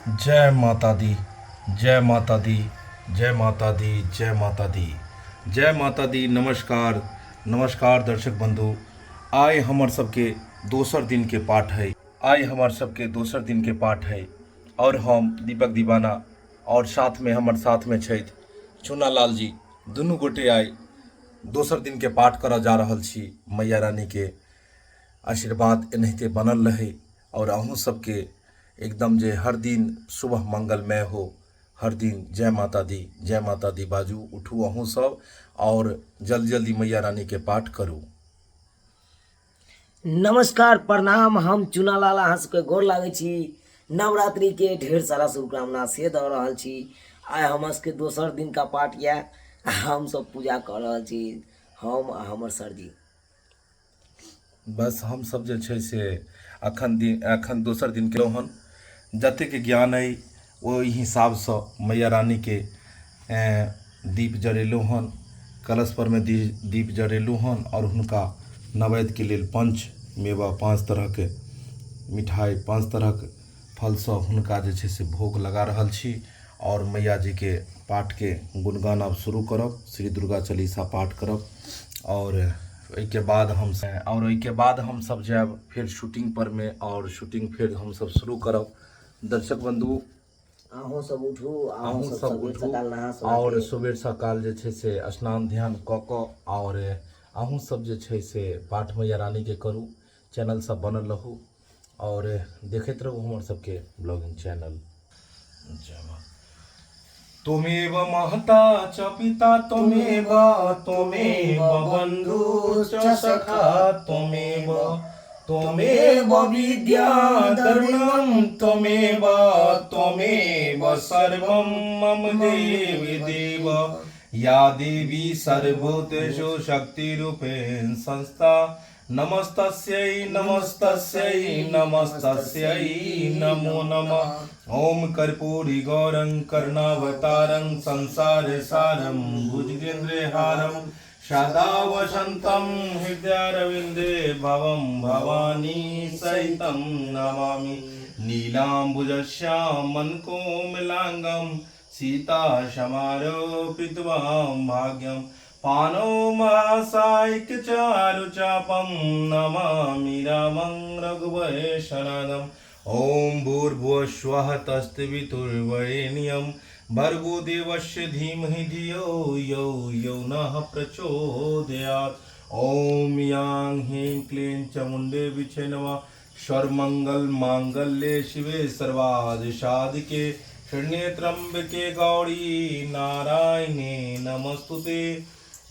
जय माता दी, जय माता दी, जय माता दी, जय माता दी, जय माता दी। नमस्कार, नमस्कार दर्शक बंधु। आइ हमर सबके दोसर दिन के पाठ है। आइ हमर सबके दोसर दिन के पाठ है और हम दीपक दीवाना और साथ में हमर साथ में छथि चुना लाल जी। दुनू गोटे आइ दोसर दिन के पाठ करऽ जा रहल छी। मैया रानी के आशीर्वाद एनाहिते बनल रहै और अहूँ सबके एकदम जे हर दिन सुबह मंगलमय हो, हर दिन जय माता दी, जय माता दी बाजू। उठू अहूँ सब और जल्दी जल्दी मैया रानी के पाठ करू। नमस्कार, प्रणाम। हम चुनालाल अहाँ सबके गोर लागै छी। नवरात्रिके ढेर सारा शुभकामना से दऽ रहल छी। आइ हमर सबके दोसर दिनका पाठ यऽ। हमसब पूजा कऽ रहल छी, हम आ हमर सरजी। बस हमसब जे छै से अखन दिन अखन दोसर दिन केलहुँ हन। जतेक ज्ञान अइ ओहि हिसाबसँ मैया रानीके दीप जरेलहुँ हन, कलशपरमे दीप जरेलहुँ हन आओर हुनका नैवेद्यके लेल पंच मेवा, 5 तरहके मिठाइ, 5 तरहक फलसँ हुनका जे छै से भोग लगा रहल छी आओर मैया जीके पाठके गुणगान आब शुरू करब। श्री दुर्गा चालीसा पाठ करब आओर ओहिके बाद हम और ओहिके बाद हमसब जायब फेर शूटिंग पर में और शूटिंग फेर हमसब शुरू करब। दर्शक बंधु, अहूँ सब उठू, अहूँ अहूँ सब सब उठू सकाल नहा सोना और के सुबेर सकाल जे छै से स्नान ध्यान कऽ कऽ और अहूँ सब जे छै से पाठ मैया रानी के करू। चैनल सब बनल रहू और देखैत रहू हमर सबके ब्लॉगिंग चैनल। जय माँ। त्वमेव माता च पिता त्वमेव, त्वमेव बन्धु च सखा त्वमेव, त्वमेव विद्या दरुणं त्वमेव, त्वमेव सर्वं मम देवि देव। या देवी सर्वभूतेषु शक्तिरूपेण संस्था, नमस्तस्यै नमस्तस्यै नमस्तस्यै नमो नमः। ओम कर्पूरी गौरं करुणावतारं संसार सारं भुजगेन्द्रहारं सदा वसन्तं हृदयारविन्दे भवं भवानी सहितं नमामि। नीलाम्बुजश्यां मनकोमलाङ्गं सीता समारोपित्वां भाग्यं पानो महासायिक चारु चापं नमामि रामं रघुवर शरणम्। ॐ भूर्भुवः स्वः तस्त्वितुर्वरेण्यं भर्गो देवस्य धीमहि धियो यो यो नः प्रचोदयात्। ॐ यां ह्रीं क्लीं चामुण्डे विचे नमः। सर्वमंगल मांगल्ये शिवे सर्वाधिसाधिके शरण्ये त्र्यंबके गौरी नारायणे नमस्तुते।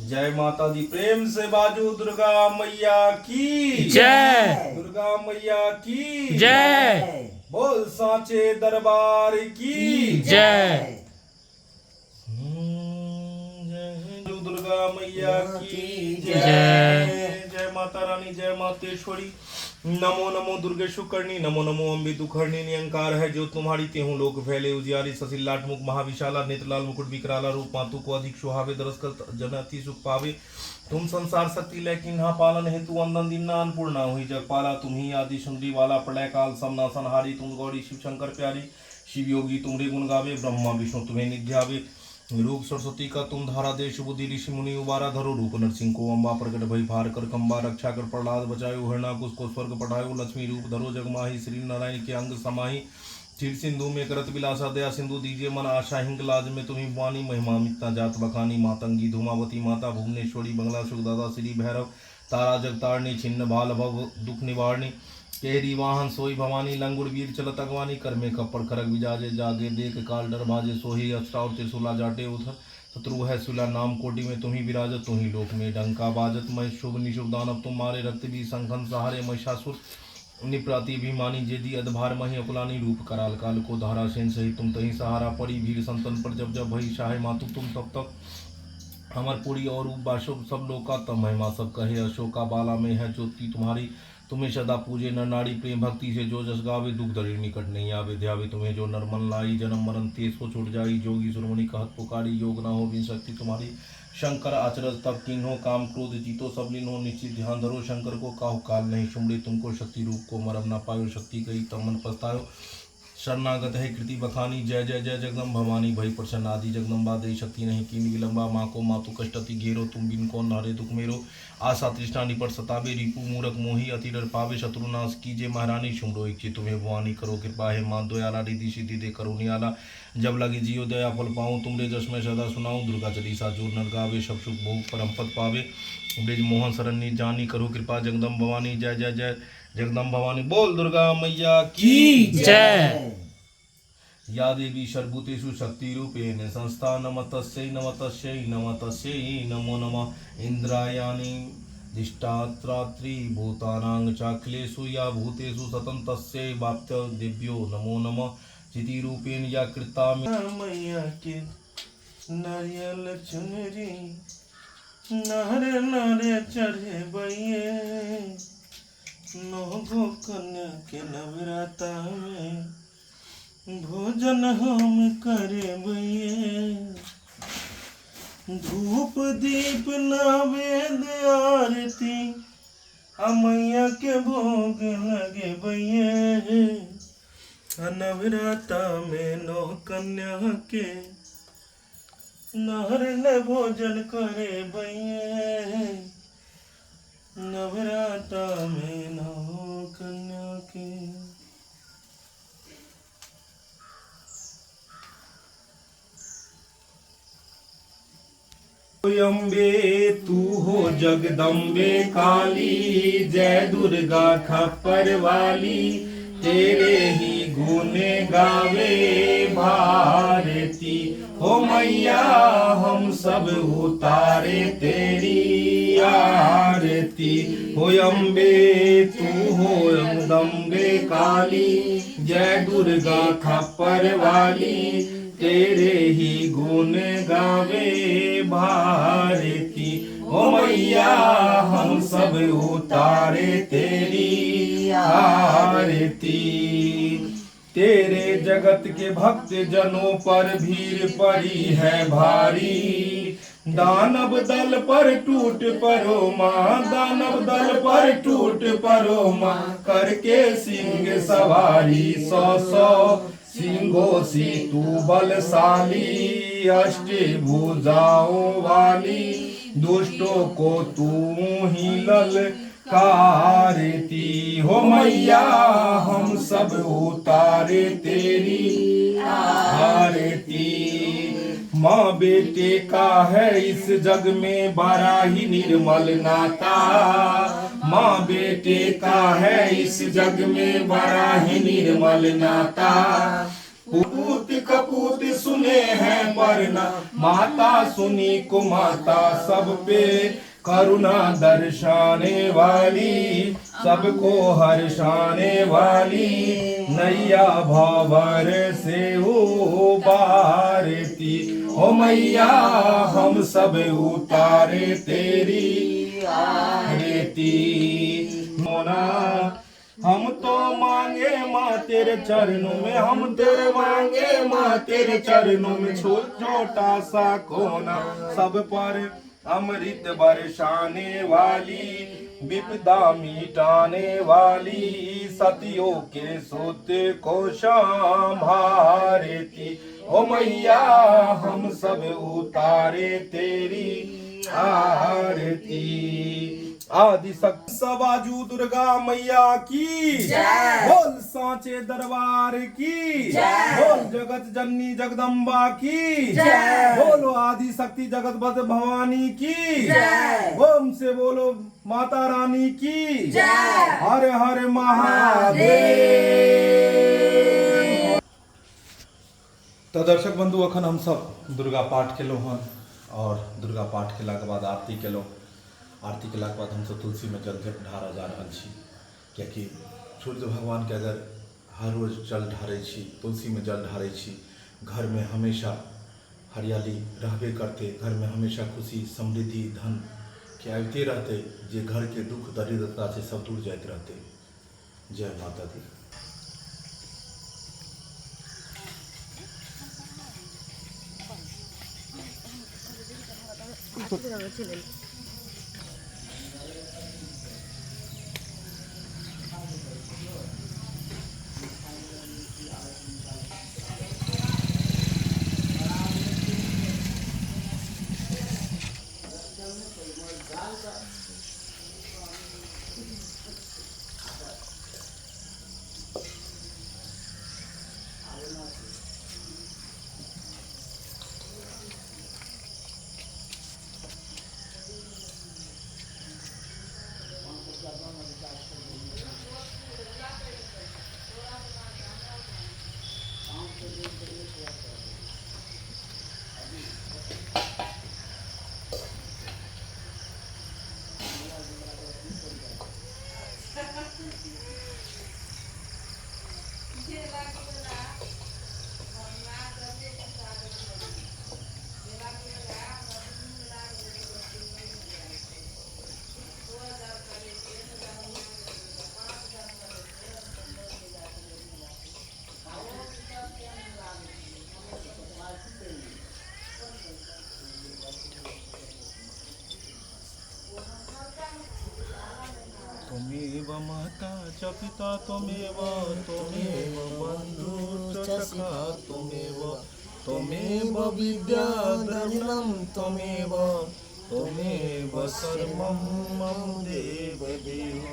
जय माता दी। प्रेम से बाजू दुर्गा मैया की जय, दुर्गा मैया की जय, बोल साचे दरबार की जय। जय दुर्गा मैया की जय। जय। जय माता रानी, जय मातेश्वरी। नमो नमो दुर्गे सुकर्णी, नमो नमो अम्बे दुखहरणी। नियंकार है जो तुम्हारी, तेहू लोक फैले उजियारी। ससिलाट मुख महाविशाला, नेत्रलाल मुकुट विकराला। रूप मातु को अधिक सुहावे, दरस कर जन अति सुख पावे। तुम संसार शक्ति लेकिन हा पालन हेतु अंदन दीना अन्नपूर्णा हुई जगपाला। तुम ही आदि सुंदरी वाला, प्रलय काल समनासन हारी। तुम गौरी शिव शंकर प्यारी, शिव योगी तुमरे गुण गावे। ब्रह्मा विष्णु तुम्हें निध्यावे, रूप सरस्वती का तुम धारा। देश बुद्धि ऋषि मुनि उबारा, धरो रूप नरसिंह को अम्बा। प्रकट भई फार कर खम्बा, रक्षा कर प्रहलाद बचायो। हिरणाकुश को स्वर्ग पठायो, लक्ष्मी रूप धरो जगमाही। श्री नारायण के अंग समाही, क्षीर सिंधु में करत विलासा। दया सिंधु दीजिए मन आशा, हिंगलाज में तुम्ही वाणी। महिमा मितना जात बखानी, मातंगी धूमावती माता। भुवनेश्वरी बंगला सुखदाता, श्री भैरव तारा जगतारणी। छिन्न भाल भव दुख निवारणी, केहरी वाहन सोई भवानी। लंगुर वीर चलत अगवानी, कर में कप्पड़ खरग विजाजे। जागे देख काल डर भाजे, सोही अस्त्र और त्रिशूला जाटे उधर। शत्रु है सुला नाम कोटि में तुम्ही विराजत, तुम्ही लोक में डंका बाजत। मैं शुभ निशुभ दानव तुम मारे, रक्त भी संखन सहारे। महिषासुर निप्राति भीमानी, जेदी अधभार मही अकुलानी। रूप कराल काल को धारा, सेन सहित तुम तही सहारा। परी भीड़ संतन पर जब जब भई शाहे मातु तुम तब तक हमर पुरी और बासो सब लोका। तब महिमा सब कहे अशोका, बाला में है ज्योति तुम्हारी। तुम्हें सदा पूजे नर नारी, प्रेम भक्ति से जो जस गावे। दुख दरिद्र निकट नहीं आवे, ध्यावे तुम्हें जो नर मन लाई। जन्म मरण तेज को छूट जाई, जोगी सुरमणि कहत पुकारी। योग ना हो बिन शक्ति तुम्हारी। शंकर आचरज तब किन्हो, काम क्रोध जीतो सब लीन्हो। निश्चित ध्यान धरो शंकर को, काहु काल नहीं सुमरे तुमको। शक्ति रूप को मरम ना पायो, शक्ति गई तब मन पछतायो। शरणागत है कृति बखानी। जय जय जय जगदम्ब भवानी, भई प्रसन्न आदि जगदम्बा। दई शक्ति नहीं कीन विलंबा, माँ को मातु कष्ट अति घेरो। तुम बिन कौन हरे दुख मेरो, आशा तृष्णा निपट सतावे। रिपु मूरख मोही अति डर पावे, शत्रुनाश कीजे महारानी। सुमरो एक चित तुम्हें भवानी, करो कृपा है माँ दयाला। रिद्धि सिद्धि दे करो नियाला, जब लगे जियो दया फल पाऊँ। तुमरे जस में सदा सुनाऊँ, दुर्गा चालीसा जो नर गावे। सब सुख भोग परम पद पावे, ब्रिज मोहन शरण्य जानी। करो कृपा जगदम्ब भवानी, जय जय जय जगदम्ब भवानी। बोल दुर्गा मैया की जय। या देवी सर्वभूतेषु शक्तिरूपेण संस्था। नमः तस्यै नमः तस्यै नमः तस्यै नमो नमः। इंद्रायाणी दिष्टात्रात्री भूतानां चाखिलेषु या भूतेषु सततं तस्यै वाप्त दिव्यो नमो नमः। चितिरूपेण या कृता मैया के नारियल चुनरी नारे नारे चढ़े बैये। नौ गो कन्या के नवराता में भोजन हम करे। धूप दीप नवेद आरती, मैया के भोग लगे बैये। नवराता में नौ कन्या के नहर ने भोजन करे बैये। नवराता में नौ कन्या के। अम्बे तू हो जगदम्बे काली, जय दुर्गा खप्पर वाली। तेरे ही गुण गावे भारती, हो मैया हम सब उतारे तेरी आरती। हो अम्बे तू हो जगदम्बे काली, जय दुर्गा खप्पर वाली। तेरे ही गुण गावे भारती, हो मैया हम सब उतारे तेरी आरती। तेरे जगत के भक्त जनों पर भीड़ पड़ी है भारी। दानव दल पर टूट परो माँ, दानव दल पर टूट परो माँ, करके सिंह सवारी। सौ सौ सिंहों सी तू बलशाली, अष्ट भुजाओं वाली। दुष्टों को तू ही ललकारती, हो मैया हम सब उतारे तेरी आरती। माँ बेटे का है इस जग में बड़ा ही निर्मल नाता। माँ बेटे का है इस जग में बड़ा ही निर्मल नाता। पूत कपूत सुने हैं पर न माता सुनी कुमाता। सब पे करुणा दर्शाने वाली, सबको हर्षाने वाली। नैया भवर से उबारती, हो मैया हम सब उतारे तेरी आरती। मोना हम तो मांगे माँ तेरे चरणों में, हम तेरे मांगे माँ तेरे चरणों में छोटा सा कोना। सब पर अमृत बरसाने वाली, विपदा मिटाने वाली। सतियों के सुत को संभारती, ओ मैया हम सब उतारे तेरी आरती। आदि शक्ति सबाजू दुर्गा मैया की बोल, सांचे दरबार की बोल, जगत जननी जगदम्बा की बोलो, आदि शक्ति जगत भद भवानी की ओम से बोलो, माता रानी की। हर हर महादेव। तऽ दर्शक बंधु, अखन हम सब दुर्गा पाठ केलहुँ हन और दुर्गा पाठ केलाके बाद आरती केलहुँ। आरती केलाके बाद हमसब तुलसीमे जल ढारऽ जा रहल छी, कियाकि सूर्य भगवानके अगर हर रोज जल ढारै छी, तुलसीमे जल ढारै छी, घरमे हमेशा हरियाली रहबे करतै, घरमे हमेशा खुशी समृद्धि धनके आबिते रहतै, जे घरके दुःख दरिद्रता छै सब दूर जाइत रहतै। जय माता दी। त्वमेव माता च पिता त्वमेव, त्वमेव बन्धुश्च सखा त्वमेव, त्वमेव विद्या द्रविणं त्वमेव, त्वमेव सर्वं मम देव देव।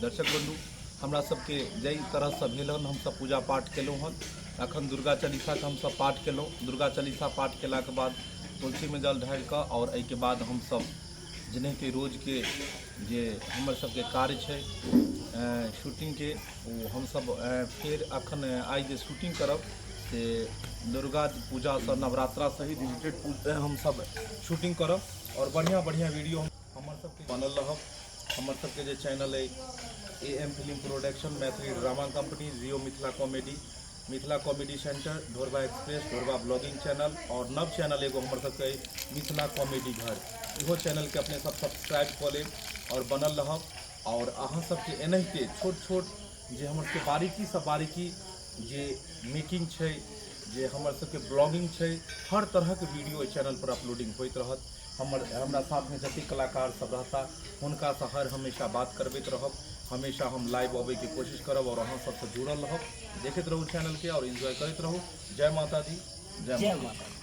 दर्शक बंधु, हमरा सबके जाहि तरहसँ भेल हन हमसब पूजा पाठ केलहुँ हन। अखन दुर्गा चालीसाके हमसब पाठ केलहुँ। दुर्गा चालीसा पाठ केलाके बाद तुलसीमे जल ढारि कऽ आओर एहिके बाद हमसब जेनाहिते रोजके जे हमर सबके कार्य छै शूटिंगके, ओ हमसब फेर अखन आइ जे शूटिंग करब से दुर्गा पूजासँ नवरात्रा सहित रिलेटेड हमसब शूटिंग करब और बढ़िआँ बढ़िआँ वीडियो हमर सबके बनल रहब। हमर सबके जे चैनल अइ A M film production, Maithili drama company, Jio Mithila comedy, Mithila comedy centre, Dhorba express, Dhorba blogging channel और नव चैनल एगो हमर सबके अइ मिथिला कॉमेडी घर, इहो चैनलके अपने सब सब्सक्राइब कऽ लेब और बनल रहब। और अहाँ सबके एनाहिते छोट छोट जे हमर सबके बारीकीसँ बारीकी जे मेकिंग छै, जे हमर सबके ब्लॉगिंग छै, हर तरहके वीडियो एहि चैनल पर अपलोडिंग होइत रहत। हमरा साथमे जतेक कलाकार सब रहता हुनकासँ हर हमेशा बात करबैत रहब। हमेशा हम लाइव अबैके कोशिश करब और अहाँ सबसँ जुड़ल रहब। देखैत रहू चैनलके और एन्जॉय करैत रहू। जय माता दी, जय जय माता माता दी।